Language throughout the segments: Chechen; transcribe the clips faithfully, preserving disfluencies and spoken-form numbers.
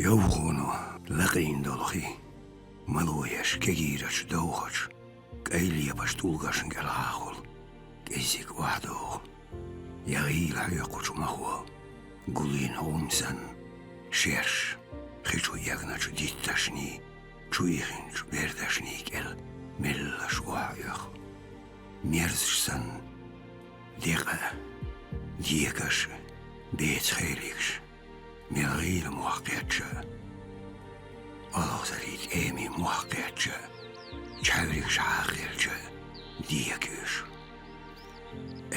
Йовхоно лакхийна долу хи, мало еш кегийрачу довхачу, кӀайн лепаш тӀулгашна кӀелхьа хуьлу, кӀеззиг охьадовха. Я гӀийла хьоькхучу махо, гулйина гӀум санна, шерш, хи чу эгначу дитташний, чу ихинчу бердашний кӀел меллаш охьаоьху. Мерзаш санна, декъа, декаш, беца хелигаш, мел гӀийла мох кхетча а, олхазарий тӀемий мох кхетча а, чхьаьвригаш хьакхаьлча а, декуьйш.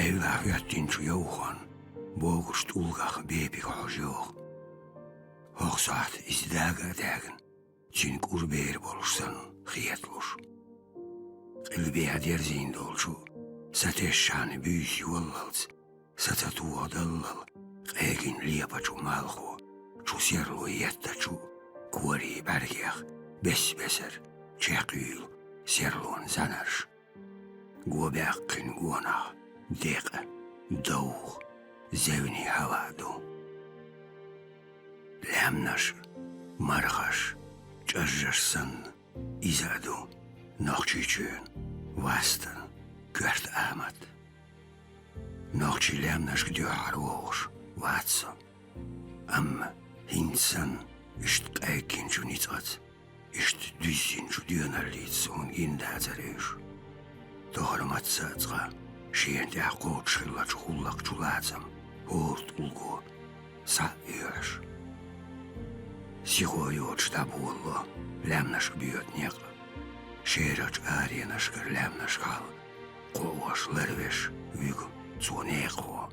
Эвлахь хӀоьттинчу йовхонна богуш тӀулгах бепиг хьожа йогӀу. ХӀокху сохьта иза дага а даьгна, цуьнан кӀур бер болуш санна хеталуш. Къилбехьа дерзийна долчу, сатесшахьана буьйса йоллалц, са ца тохадаллал, къегина лепачу малхо, чу серло еттачу, корийн бӀаьргех бес-бесара чекхйуьйлу серлонан зӀаьнарш. Го баьккхина гонах декъа, довха, зевний хӀаваъ ду. Лаьмнаш, мархаш, чӀажжаш санна, иза а ду Нохчийчоьнан вастан коьрта амат. Нохчийн лаьмнашка дуьхьал вогӀуш вац со. Амма хӀинца санна, иштта къеггинчу ницкъаца, иштта дуьззинчу доьналлица суна гина дацара уьш. Тохара маца а цкъа шена тӀехь кхочуш хиллачу гӀуллакх чу лацам хӀора тӀулго схьа а оьхьуш. Сихо йоцуш дӀаболало лаьмнашка боьду некъ. Шерачу аренашкара лаьмнашка хьала кхоош ларвеш вуьгу цо некъахо.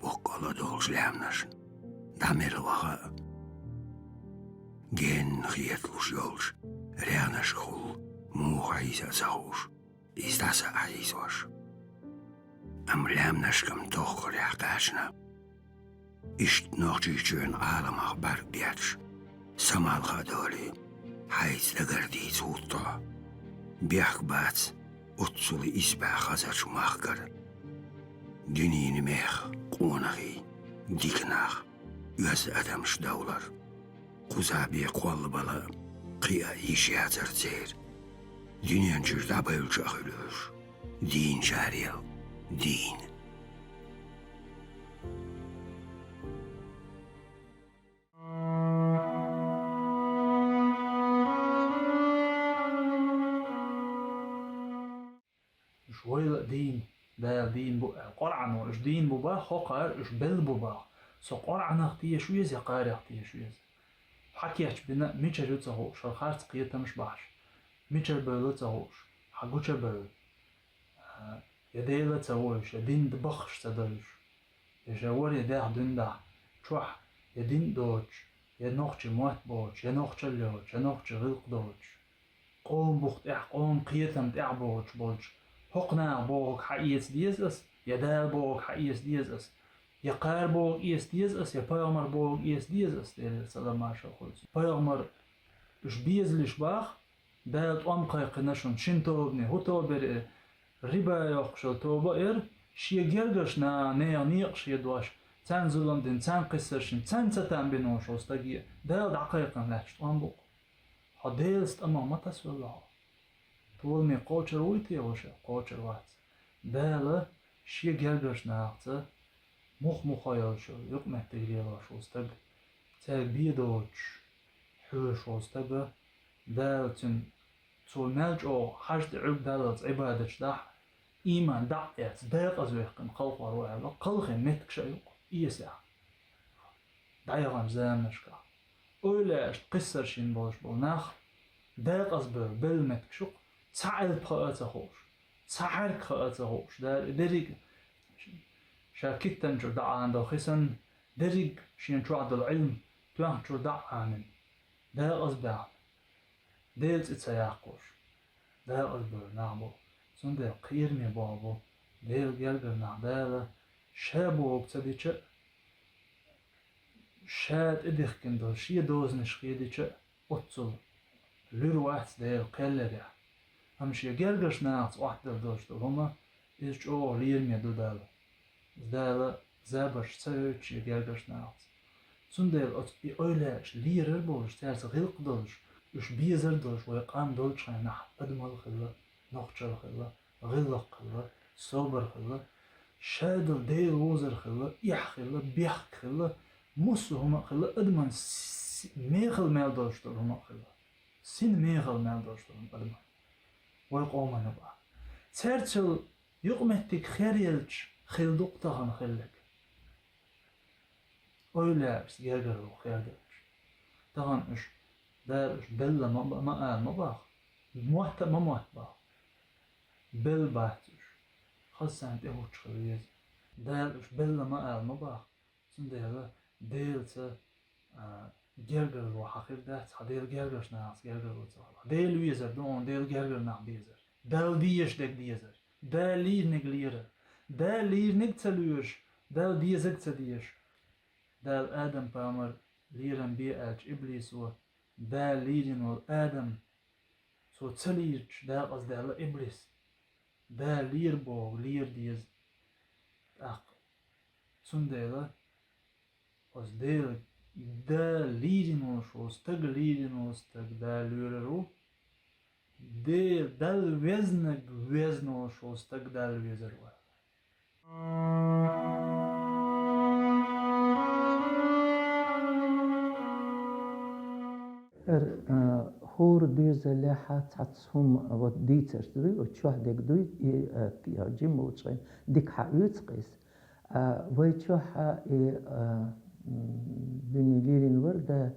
Боккъала долчу лаьмнашна дӀа мел ваха а, генна хеталуш йолчу регӀнашкахула муха хьийза а ца хууш, иза дӀаса а хьийзош. Амма лаьмнашкам тоххарехь кхаьчна. Иштта Нохчийчоьнан Ӏаламах бӀаьрг бетташ, самалха а долий, хьайца дагардийца хӀуттахь, бехк бац оццул исбаьхьа хазачу махкара. Дуьненан мех, къонахий, дика нах, оьзда адамаш довлар. Кхуза бен кхоллабала а, кхиа а йиш яцара церан. Дуьнен чуьра дӀабевлча а хуьлу уьш, дийначарел дийна. Уьш вайла а дийна, Дала дийна бу аьлла, Къуръано уьш дийна бу боху, хӀокхара уьш белла бу боху. Со Къуръанах теша веза я кхарех теша веза? Хьан кечбина а, мичара ю ца хууш, хӀара харц кхетамаш бахьаш, мичара бевлла ца хууш, хьан гуча бевлла? А, я Дела ца войуш, я дин баххаш ца дойуш, я ша вара я даьхна дуьндахь чохь я дин а доцуш, я нохчийн мотт боцуш, я нохчалла йоцуш, я нохчийн гӀиллакх доцуш, къоман бух тӀехь, къоман кхетам тӀехь боцуш болчу хӀокху наха бохург хьаэца деза ас, я Дала бохург хьаэца деза ас, я кхара бохург эца деза ас, я пайхамар бохург эца деза ас, Делера салам-маршалла хуьлда цунна. Пайхамар уьш безалаш баха, Дала тӀом кхайкхина шуна шина тобане, хӀун тоба яра и, риба йоккхуш йолу тоба а яра, шен гергарчу наха, нехан некъаш хедош, царна зулам дина, царна кхиссарш йина, царна цатам бина волуш волу стаге Дала дӀакхайкхина лаьтташ тӀом бу-кх. Хьо Делаца тӀамах ма тасавелла хьо. Толаме кхочур вуй те ваша? Кхочур вац. Дала шен гергарчу нахаца муха-муха йолчу юкъаметтиг лелош волу стаг, цаьрга бен доцуш хьоьжуш волу стага, Дала цуьнан, цо мел чӀогӀа хьажа тӀе Ӏуьрг даллалц Ӏибадаташ дахь, ийман дӀа а эцна, декъаза вехкина кхалхор ву аьлла, кхалхин меттигаш а ю-кх эсехь. ДӀаяханчу заманашкахь эвлаяашна кхиссарш йина болуш болу нах, декъаза бевлла белла меттигаш ю-кх, цхьа Ӏилма хаа а ца хууш, цхьа хьаьрк хаа а ца хууш, Дала и дерриг а ша киттанчуьра дӀа Ӏамадо хи санна, дерриг а шена чохь долу Ӏилма тоьхначуьра дӀа а Ӏамийна, декъаза баьхна, Делан цӀе ца яккхуш, декъаза бевлла нах бу. Цундела кхераме болх бу Делан гергара нах, Дала ша бохург ца дича а, ша тӀедихкина долу шен дозанаш хедича а, оццул луьра вац Дела кхел ярехь. Амма шен гергарчу нахаца Ӏоттаделла долуш долу хӀума, иза чӀогӀа лераме ду Далла. Дала забарш ца йойту шен гергарчу нахаца. Цундела оцу и эвлаяаш лерар болуш, цаьрца гӀиллакх долуш, уьш безар долуш вай къам долчу хенахь адамалла хилла, нохчалла хилла, гӀиллакх хилла, собар хилла, шадолу Дела вовзар хилла, эхь хилла, бехк хилла, массо а хӀума а хилла, адаман с-, мехала мел долуш долу хӀума а хилла. Син мехала мел долуш долу хӀума адаман. Вай къомана бахьа. Цаьрцал юкъаметтиг хер елча, хилла ду-кх тахана хилларг. Эвлаяаш гергарло хер делча. Тахана уьш, Дала уьш белла ма, ма ала ма боху. Мотта а ма мотта боху. Белла бац уьш. Хаза царна тӀехӀуттуш хила веза. Дала уьш белла ма ала ма боху. Цундела Делаца, а, гергарло хьан хир дац, хьан Дела гергарчу нахаца гергарло ца хилла. Дела везар ду хьуна, Дела гергара нах безар. Далла дезаш дерг дезар. Дала лийриниг лерар. Дала лийриниг ца лоьруш, Далла дезаг ца дезаш. Дала Адам-пайхамар лерам бе аьлча, иблисо, Дала лийрина волу Адам, цо ца лийрича, декъаздаьлла иблис. Дала лера боху, лера деза. ТӀаккха. Цундела оцу Дела, Дала лийрина волуш волу стаг, лийрина волу стаг Дала лоьрар ву. Дела, Далла везнаг, везна волуш волу стаг Далла везар ву. ХӀара, а, хӀора доьзалехь цхьацца хӀума, а, вот дийцарш дуй, вот чохь дерг дуй, и, а, я жима волчу хенахь дика хьаоьцу-кх иза. А, вай чохь а и, а, м, дуьне лийрина вара, да,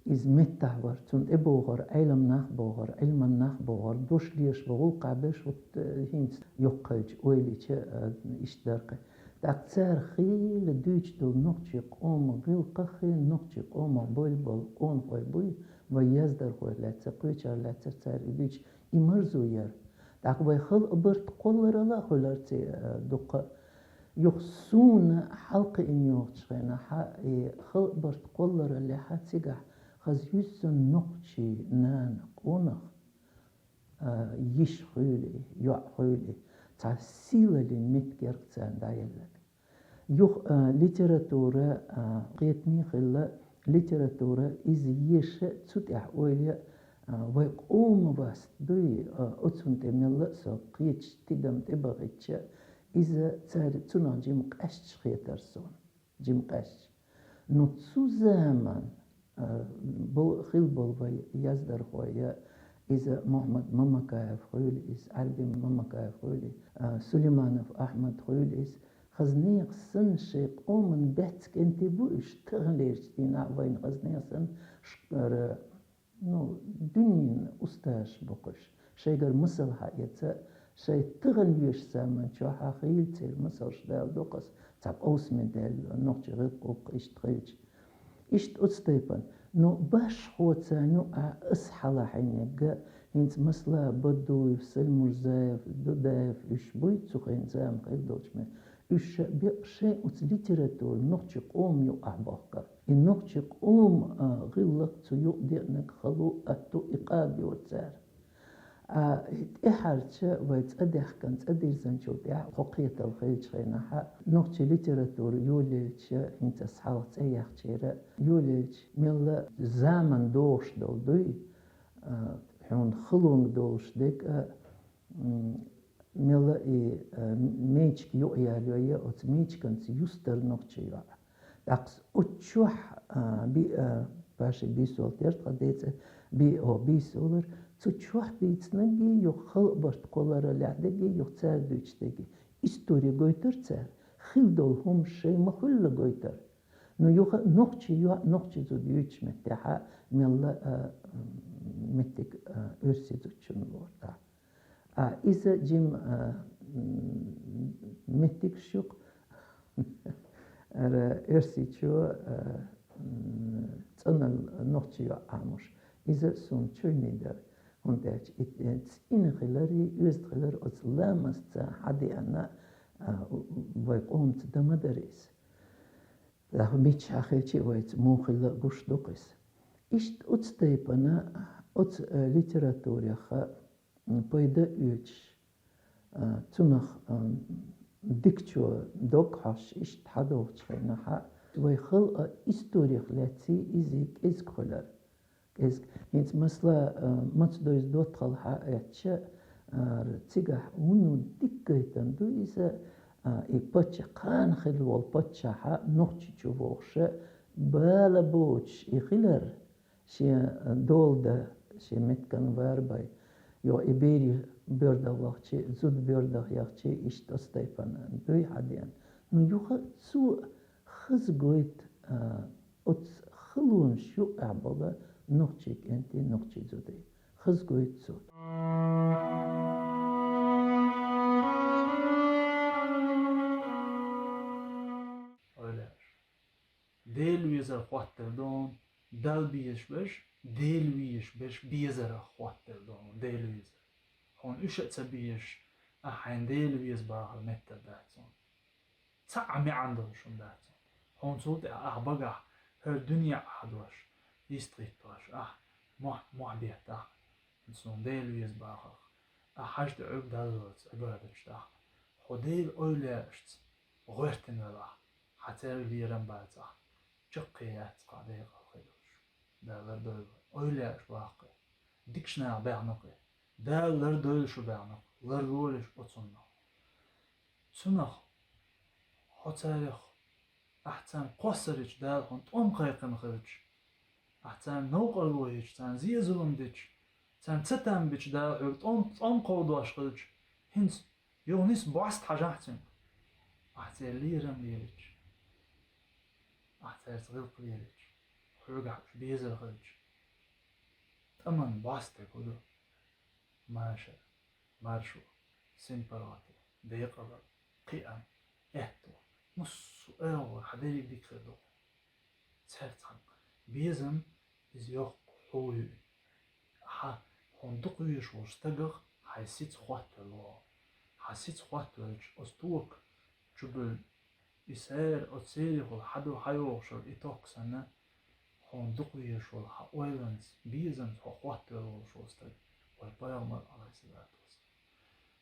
иза меттахь вара, цунна тӀебогӀура, Ӏелам нах богӀура, Ӏилман нах богӀура, дош леш бу гӀуллакхаш беш, вот, э, хӀинца йоккхачу ойла йича, э, иштта дара-кх. ТӀаккха цара хийла дуьйцуш долу нохчийн къоман гӀиллакхаш а, нохчийн къомах бевлла болу къонахой буй, вай яздархой лаьцна, кхечара лаьцна цара и дуьйцуш, и марзо яра. ТӀаккха вай хала а барт кхолларал а хуьлура ци, э, дуккха а. Юха суна хьалакхиъна йогӀучу хенахь, и хала а барт кхоллараллехь цигахь хаза юьззина нохчийн нана, къонах, а, йиша хуьлий, йоӀ хуьлий, цхьа сийлаллин меттиг яра-кх царна дӀаелларг. Юха, а, литература, а, кхетаме хилла, литература иза еша, цу тӀехь ойла, а, вай къоман васт дуй, а, оцунна тӀе мелла а со кхеташ, тидам тӀебахийтича, иза цара цунах жима къаьсташ хетара суна. Жима къаьсташ. Ну, цу заман, а, бу-, хилла болу вай яздархой, я иза Мухьаммад Мамакаев хуьлу иза, Ӏарби Мамакаев хуьлу, а, Сулейманов Ахьмад хуьлу иза, хаза нехан санна шайн къоман баьцкан кӀентий бу уьш, таханлерчу дийнахь а вайна хаза нехан санна ш-, ара, ну, дуьненан устазаш бу-кх уьш. Шайгара масал хьаэца, шайн тахана йоьшучу заман чохь а хийла церан масалш, Дала доккхаза цхьа къовсаме даьлла, нохчийн гӀиллакх-гӀуллакх иштта хилча. Иштта оцу тайпана. Ну, башхо царна ю а, аса хьалахьийнарг, хӀинца масала Бадуев, Сальмурзаев, Дудаев, уьш буй цу хенахь зама хилла долчу ме-, уьш ша бекъ шайн оцу литература нохчийн къоман юкъахь бохкура. И нохчийн къоман, а, гӀиллакх, цу юкъа деанарг хало а, аьтту а, и къадайора цара. А, тӀаьхьарчу вай цӀа даьхкина, цӀа дирзинчул тӀаьхьа кхо кхетам хилчу хенахь, нохчийн литература йолаелча, хӀинца аса хьалха цӀе яьхначара йолаелча, мелла заман догӀуш долу дуй, а, хьуна халонга долуш дерг а, м, мелла и, а, мечиг юкъа ялайо, оцу мечиганца юстара нохчийн йоӀ. ТӀаккха оцу чохь, а, би-, а, Паши Бийсолта яра тхан ден цӀе, би-, о, Бийсолара, цу чохь дийцинарг а, юха хала а барт кхоллараллехь дерг а, юха цара дуьйцуш дерг а. Истори гойтура цара, хилла долу хӀума шайн ма-хуьллу гойтура. Ну, юха нохчийн йоӀ, нохчийн зуда юьйцучу меттехь а мелла, а, м, меттиг, а, оьрсийн зудчун лорда. А иза жима, а, м, меттигаш ю-кх, ара, оьрсичо, а, м, цӀанал нохчийн йоӀ Ӏамош. Иза суна чуйнай дара, хӀунда аьлча и, э, цӀена хилар, и оьзда хилар оцу ламастца хьадеана, а, вай къомаца дан ма дара иза. Нах миччахь хилча а вайца муха хилла гуш ду-кх иза. Иштта оцу тайпана, оцу, э, литературех, м, пайда оьцуш, а, цунах, а, дикачо дог хьош иштта хьадогӀучу хенахь, Вай халкъа историх лаьций иза кӀезиг хуьлар. КӀезиг. ХӀинца масала, а, маца дойза доттагӀал хьаэцча, а, цигахь вуно дика гайтина ду иза, а, и паччахь, кхана хилла волу паччахьа Нохчийчу вохуша бала боцуш и хилар, шен дола дан, шен меттиган варбай. Йо, и берийн боьрдах вахча, зуда боьрдах яхча, иштта оцу тайпана дуй хьадеана. Ну, юха а цо хаза гойту, а, оцу халонаш юкъахь болу нохчийн кӀентий, нохчийн зудий. Хаза гойту цо. Ойла еш. Дела везар хӀоттар ду хьуна, Далла безаш берш, Дела везаш берш безарах хӀоттар ду хьуна, Дела везар. Хьуна уьш а ца безаш, ахь хьайна Дела веза бахар меттар дац хьуна. Цхьа а маьӀна долуш хӀума дац хьуна. Хьуна цул тӀаьхьа ахь багахь хӀара дуьне Ӏадош, йистхӀиттош, ахь мохь-, мохь беттахь, хьуна Дела веза бахарх, ахь хьажа тӀе Ӏуьрг Далла лаца Ӏибадаташ дахь, хьо Делан ойла ешашца гӀоьртина велахь, хьан цаьрга лерам бацахь, чаккхе яц кхаа декъала хир долуш. Дала лардойла вай. Ойла еш баккхий. Дикачу наха баьхна кхий. Дала лардойла шу баьхна кхий. Ларлолаш оцунна. Цунах, хьо царех, ахь царна кхоссарича Дала хьуна тӀом кхайкхина хилча, ахь царна новкъарло йича, царна зе-зулам дича, царна цатам бича Дала хьоьга тӀом, тӀом кховдош хилча, хӀинца юха нисса бӀоста хьажахь цуьнга. Ахь церан лерам лелича, ахь цаьрца гӀиллакх лелича, хьоьгахь уьш безар хилча, тӀаман бӀоста стаг хӀун ду? Машар, маршо, синпаргӀато, декъалалла, кхиам, аьтто, массо а агӀор хьан дерриг дика хир ду. Цаьрца хьан безам иза йоккха хьо ю. Хьан, хьуна дукха везаш волчу стагах хьайн сица хоттавелла ву. Хьан сица хоттавелча, оцу тока чу буьллу и сера, оцу серехула хьан ду хьан йогӀуш йолу и ток санна, хьуна дукха везаш волу хьан ойланца, безамца хьо хоттавелла волуш волу стаг, вай пайхамар, Ӏалайхиссалату вассалам.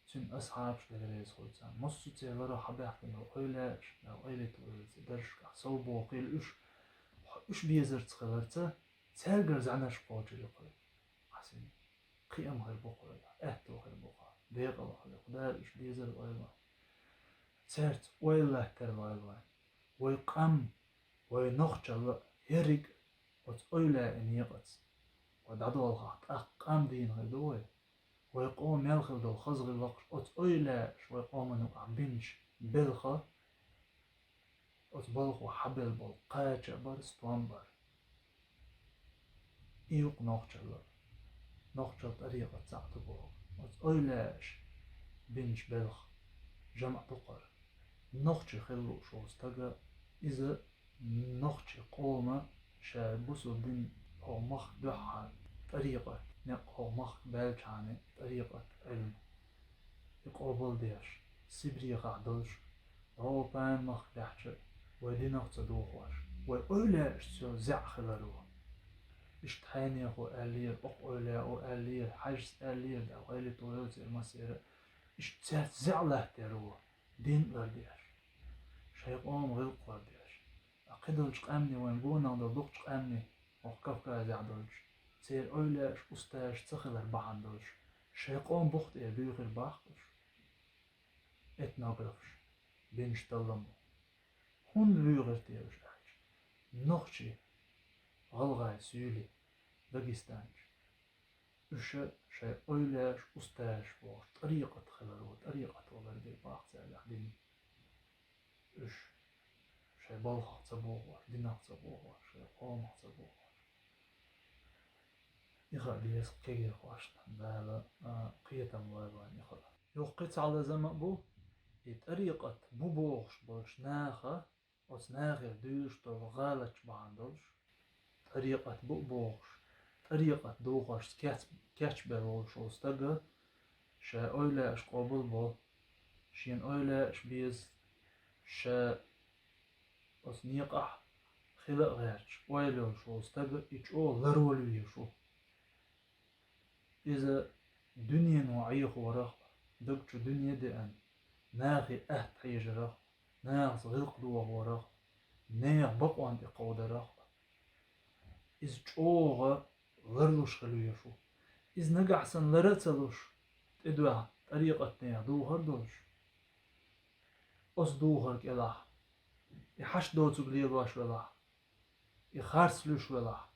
Цуьнан асхьабаш, Дела реза хуьлда царна, массо а церан ларах хьабаьхкина долу ойла еш, Дала къайле товрийла церан даржашкахь совбохийла уьш, хьо уьш безарца хиларца, цаьргара зӀаьнарш кхочур ю кхуьнан. Хьан сина кхиам хир бу кхуьнан, аьтто хир бу кхуьнан, декъала хир бу кхуьнан, Дала уьш безар лойла вайн. Цаьрца ойла латтар лойла вайн. Вай къам, вай нохчалла ерриг а оцу ойла и некъаца. Вай дӀадолхахь тӀаккха къам дийна хир ду вай. Вай къоман мел хир долу хаза гӀиллакхаш оцу ойла еш вай къоман юкъахь бинчу белха, оцу балхо хьабелла болу кхача а бара, стом бара. И юкъа нохчалла, нохчалла тӀарикъат цхьаъ ду боху. Оцу ойла еш бинчу белха жамӀ ду кхара. Нохчи хила лууш волу стага, иза нохчи къома ша бусулба дин хӀокху махка дуьххьара тӀарикъат, некъ хӀокху махка баьллачхьана тӀарикъат Ӏилма. И къобалдеш, Сибрехахь долуш, Европан махка баьхча, вай динах ца дохош, вай ойла еш цо зеӀ хилар ву. Иштта хьенехо аьллера, окху ойла о аьллера, хьаьжас аьллера, Дала къайле товрийла церан массеран а, иштта цаьрца зеӀ латтор ву, дин лардеш, шайн къоман гӀиллакх лардеш. Ткъа кхидолчу къаьмнийн, вайн гонах долу дукхачу къаьмнийн, окху Кавказехь долчу, церан ойла еш устазаш ца хилар бахьана долуш, шайн къоман бух тӀера буьйхира боху уьш этнографаш, бинчу талламо. ХӀунда буьйхира те уьш аьлча, нохчий, гӀалгӀай, суьйлий, дагестанцаш, уьш шайн ойла еш устазаш бохуш, тӀарикъат хилар ву, тӀарикъат валар дерг боху цаьргахь дин. Уьш шайн балхах ца бохош, динах ца бохош, шайн къомах ца бохош. И хаа деза кегийрхошна, Дала, а, кхетам лойла вайн и хаа. Юха кхин цхьа лазам а бу, и тӀарикъат бу бохуш болчу наха, оцу нахера дуьйлуш долу гӀалаташ бахьана долуш, тӀарикъат бу а бохуш, тӀарикъат духаршца кеч-, кечбелла волуш волу стага, ша ойла еш къобал бо, шена ойла еш беза, ша оцу некъахь хила а гӀерташ, ойла йолуш волу стага и чӀогӀа ларвала везаш ву. Иза дуьнено Ӏехорах, даг чу дуьне деана, нахе атта хьежарах, нахаца гӀиллакх дохорах, нехан бакъонна тӀе кховдарах. Иза чӀогӀа ларлуш хила везаш ву. Иза нагахь санна лар а ца луш, тӀедоьгӀна тӀарикъатнаха духар долуш, оцу духар кӀелахь, и хьашт доцург лелош велахь, и харц луьйш велахь,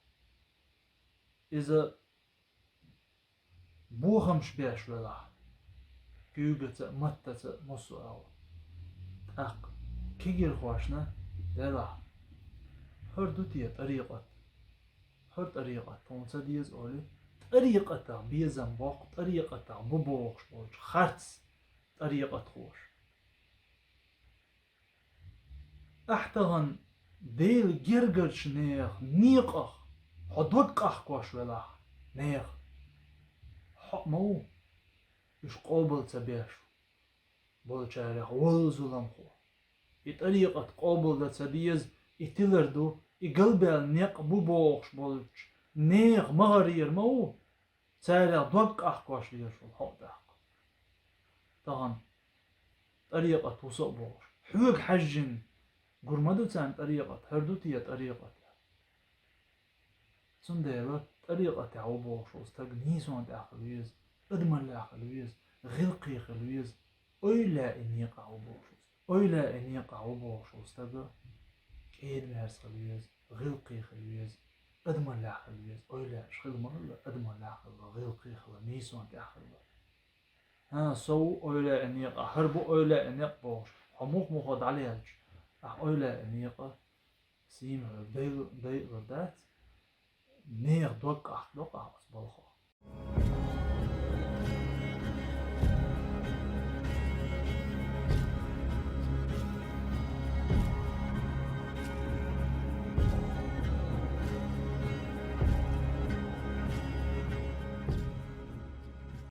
иза бохамаш беш велахь, куьйгаца а, маттаца а, массо а агӀор. ТӀаккха кегийрхошна делахь: «ХӀара ду те тӀарикъат? ХӀара тӀарикъат тхуна ца деза?» — олий, тӀарикъатах безам боккху, тӀарикъатах бу бохуш болчу харц тӀарикъатхоша. Ахь тахана Делан гергарчу нехан некъах хьо дог къахкош велахь, нехан, хьо а ма ву, уьш къобал ца беш болчарех волу зуламхо. И тӀарикъат къобал дан ца деза, и тилар ду, и галбаьлла некъ бу бохуш болчу нехан магӀарера ма ву, царех дог къахкош лелаш волу хьо а тӀаккха. Тахана тӀарикъат ву со а бохуш, хьоьга хьаьжжина гур ма ду царна тӀарикъат, хӀара ду те тӀарикъат? Цундела тӀарикъатехь ву бохуш волу стаг нийсонна тӀехь хила веза, адамаллехь хила веза, гӀиллакхе хила веза, ойла а некъахь ву бохуш волу стаг. Ойла а некъахь ву бохуш волу стаг кӀеда-мерза хила веза, гӀиллакхе хила веза, адамаллехь хила веза, ойла а хила ма хилла, адамаллехь хилла, гӀиллакхе хилла, нийсонна тӀехь хилла. ХӀан, со ву ойла а некъахь, хӀара бу ойла а некъ бохуш, хьо мух-мухо дӀалелча, ахь ойла а некъа сийма хьоьга дайла-, дайалур дац, нехан дог къахкадо-кх ахь оцу балхах.